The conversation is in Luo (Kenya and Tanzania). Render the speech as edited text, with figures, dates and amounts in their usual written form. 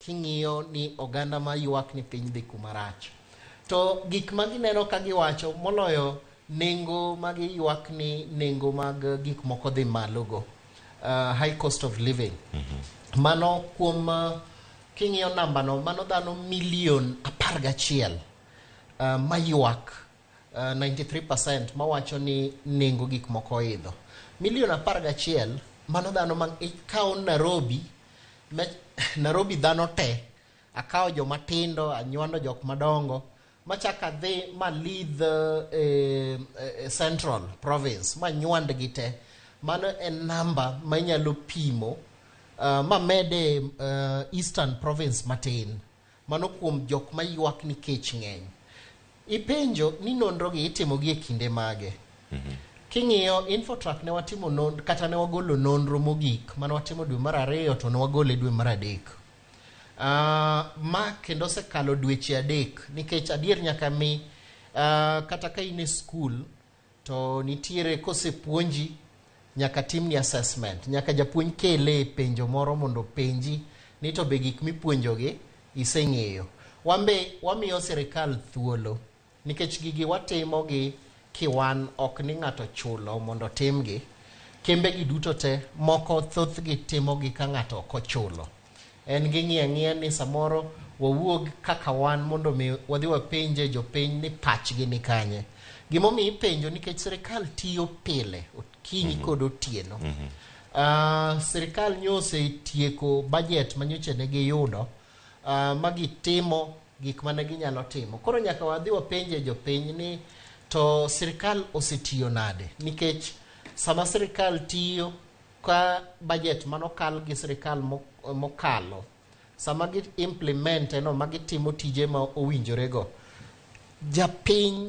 King'iyo ni oganda ma ywak ni piny dhi kuma rach. To gik ma gineno ka giwacho moloyo nengo ma giywak ni nengo mag gik moko dhi malo go. High cost of living. Mano kuom king'iyo namba no mano dhano milion 11 maywak 93% mawacho ni nengo gik moko oidho. Milion 11 mano dhano ma ikawo Nairobi Nairobi dhano te akawo joma tindo anywando jok madongo machak adhi malidh Central Province manywand gi te mano en namba ma inyalo pimo mamede Eastern Province matin mano kuom jok maywak ni kech ng'eny ipenjo ni nonro gi itimo gi e kinde mage. King'iyo Infotrack ne watimo non, kata ne wagolo nonro mogik mane watimo dwe mar ariyo to ne wagole dwe mar adek. Ma kendo osekalo dweche 3 nikech adier nyaka mi kata ka in e skul to nitiere kosepuonji nyaka timni assessment nyaka japuonj kele e penjo moro mondo openji ni to be gik mipuonjogi iseng'eyo. Wambe wamiyo sirikal thuolo nikech gigi watimo gi kiwan ok ni ng'ato chulo mondo otimgi. Kembe gi duto te moko thothgi timogi ka ng'ato ok ochulo. En ging'iyo ang'iya ni samoro wawuog kaka wan mondo mi wadhi wapenje jopiny ni pachgi ni kanye. Gimomiyo ipenjo nikech sirikal tiyo pile okinyi kod otieno. Sirikal nyo osetieko budget manyocha ne giyudo ma gitimo gik mane ginyalo timo. Koro nyaka wadhi wapenje jopiny ni to sirikal osetiyo nade nikech sama sirikal tiyo ka budget manokal gi sirikal mokalo sama gi implement no ma gitimo tije ma owinjore go japiny.